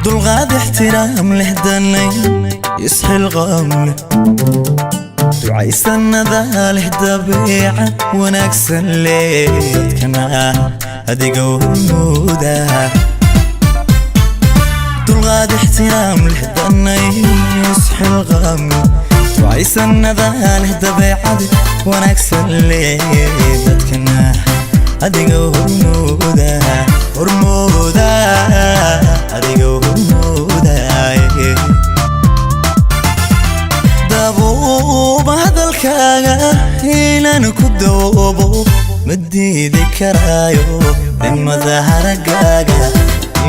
Dulqaad ixtiraam leh, danay isxilqaam leh, ducaysanada leh, dabeecad wanaagsan leh, dadkana adiga hormooda. Dulqaad ixtiraam leh, danay isxilqaam leh, ducaysanada leh, dabeecad wanaagsan leh, dadkana adiga hormooda, hormooda, adiga hormooda. Dabuuba hadalkaaga inaan ku doobo ma diidi karaayo, dhimada haragaaga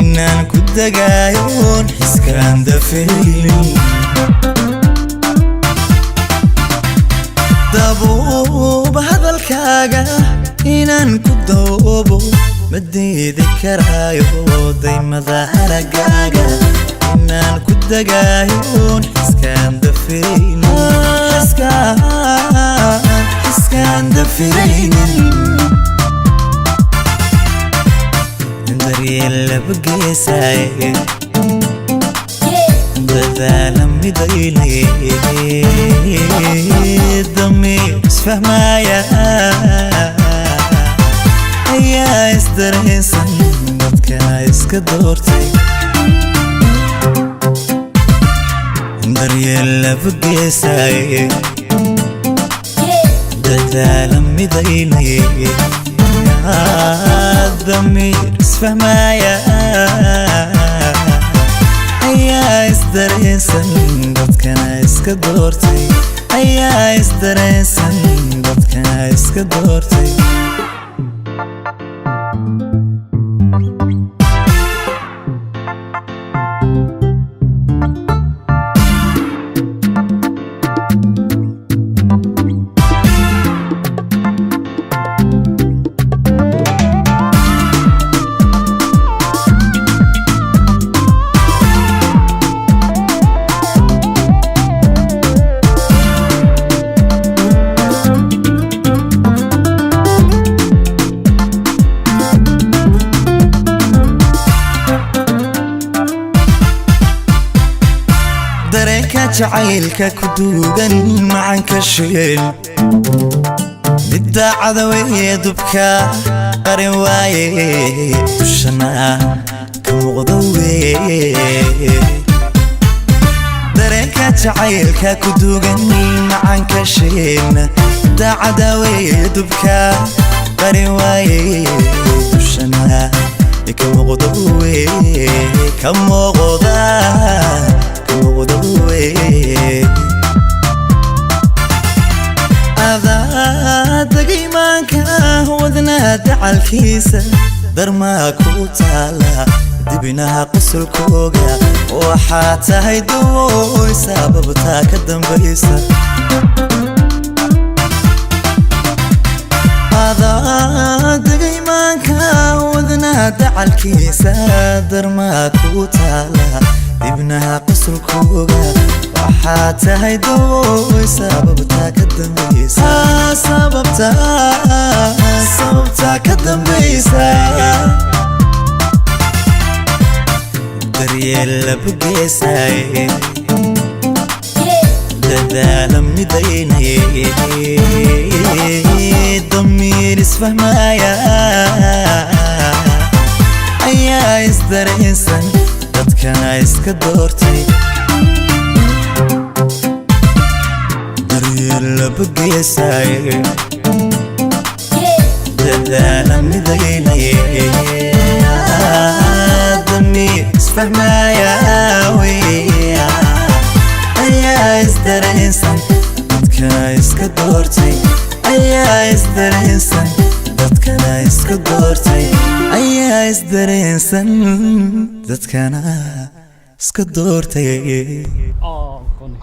inaan ku dagaayoon xiskaan dafaynin. Dabuuba hadalkaaga inaan ku doobo ma diidi karaayo, daymada haragaaga inaan ku dagaayoon xiskaan dafiraynin, xiskaan dafiraynin. Daryeel laba geesaaye, dadaala midaynay, damiir isfahmaya ayaa isdareensan, dadkana iska doortay. Daryeel laba geesaaye, dadaala midaynay, damiir isfahmaya ayaa isdareensan, dadkana iska doortay, ayaa isdareensan, dadkana iska doortay. Dareenka jacaylka ku duugan macanka sheel, midda cadaweye dubka qarin waaye, dushana ka muuqda weye. Dareenka jacaylka ku duugan macanka sheel, midda cadaweye dubka qarin waaye, dushana ka muuqda weye, ka muuqda, ka muuqda weye. Adaa imaanka wadnaa dacalkiisa, darmaa ku taala dibinaha qosolkooga, waxaa tahay dawooy sababtaa ka dambaysa. Adaa imaanka wadnaa dacalkiisa, darmaa ku taala dibnaha qosolkooga, waxaa tahay dawooy sababtaa ka dambaysa, sababta, sababtaa ka dambaysa. Daryeel laba geesaaye, dadaala midaynay, damiir isfahmaya ayaa isdareensan, dadkana iska doortay. Daryeel laba geesaaye, dadaala midaynay, damiir isfahmaya ayaa isdareensan, dadkana iska doortay, Ayaa isdareensan, dadkana iska doortay. Ayaa isdareensan, dadkana iska doortay. Oh, funny.